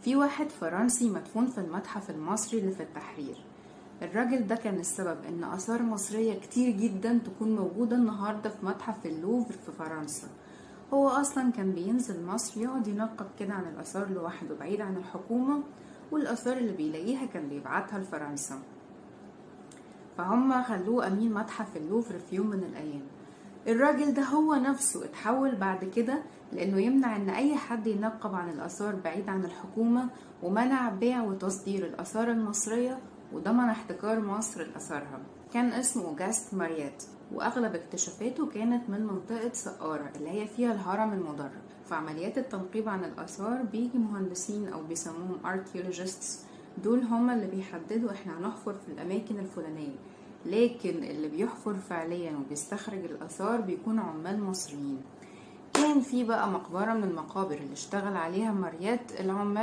في واحد فرنسي مدفون في المتحف المصري اللي في التحرير. الراجل ده كان السبب ان آثار مصرية كتير جدا تكون موجودة النهاردة في متحف اللوفر في فرنسا. هو اصلا كان بينزل مصر يقعد ينقب كده عن الآثار لوحده بعيد عن الحكومة، والآثار اللي بيلاقيها كان بيبعتها لفرنسا. فهم خلوه أمين متحف اللوفر في يوم من الأيام. الراجل ده هو نفسه اتحول بعد كده لأنه يمنع إن أي حد ينقب عن الآثار بعيد عن الحكومة، ومنع بيع وتصدير الآثار المصرية، وضمن احتكار مصر لآثارها. كان اسمه أوجاست ماريات، وأغلب اكتشافاته كانت من منطقة سقارة اللي هي فيها الهرم المدرج. في عمليات التنقيب عن الآثار بيجي مهندسين أو بيسموهم archaeologists، دول هما اللي بيحددوا احنا هنحفر في الأماكن الفلانية، لكن اللي بيحفر فعليا وبيستخرج الآثار بيكون عمال مصريين. كان في بقى مقبرة من المقابر اللي اشتغل عليها ماريات، العمال